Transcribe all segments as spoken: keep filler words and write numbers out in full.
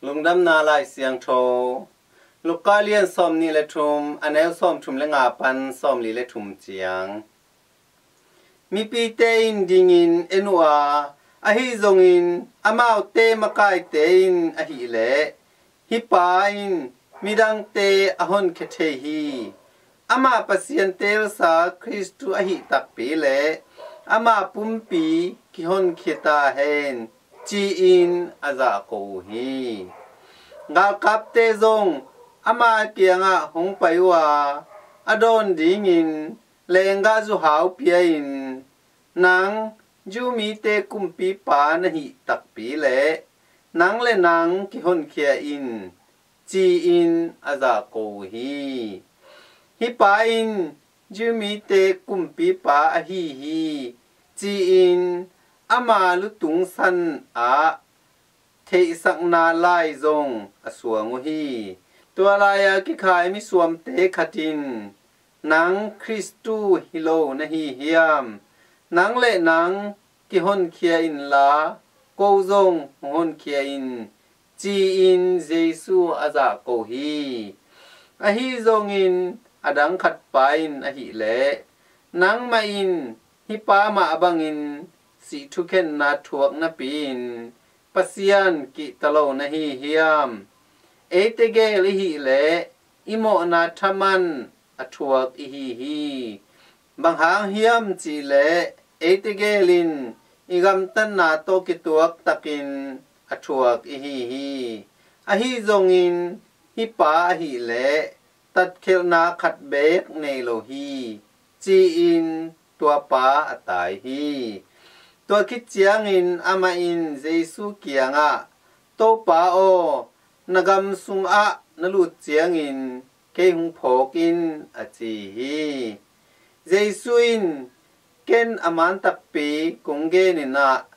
Lungdamna Lai Siangtho, Luka lian sawmnih le thum, a neu sawmthum le nga pan sawmli le thum ciang. Mipite in dingin en uh a, ahi zongin amaute makaite in ahih leh, hih pa in midangte a honkhia thei hi. Amah Pasian teelsa Khristu ahih takpi le ama pumpi kihonkhia ta hen, ci-in a zahko uh hi. Galkapte zong ama kiangah hong pai uh a, a dawn dingin lenggah zuhau pia-in, "Nang Jew mite kumpipa na hih takpi le nang le nang kihonkhia in," ci-in a zahko uh hi. Hih pa in Jew mite kumpipa ahi hi, ci-in ama lutung san ah theihsakna lai zong a suang uh hi. Tua lai-a kikhai misuamte khat in, "Nang Khristu hi lo na hi hiam? Nang le nang kihonkhia inla, ko zong hong honkhia in," ci-in Jesu a zahko hi. Ahi zongin a dang khat pa in ahih leh, "Nangmah in hih pa mah bangin sih thukhenna thuak napi-in Pasian kihta lo na hi hiam? Eite gel i hih leh i mawhna thaman a thuak i hi hi. Bang hang hiam cih leh eite gel in i gamtatna tawh kituak takin a thuak i hi hi. Ahi zongin hih pa ahih leh tatkhelhna khat beek nei lo hi," ci-in tua pa a tai hi. Tua khit ciangin amah in Jesu kiangah, "Topa aw, na gam sungah na lut ciangin kei hong phawk in," a ci hi. Jesu in, "Ken a man takpi kong genin ah,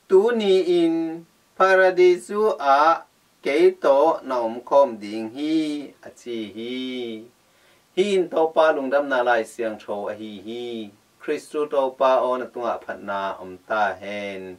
tuni-in Paradisu ah kei tawh na omkhawm ding hi," a ci hi. Hih in Topa Lungdamna Lai Siangtho ahi hi. Khristu Topa aw, na tungah phatna om ta hen.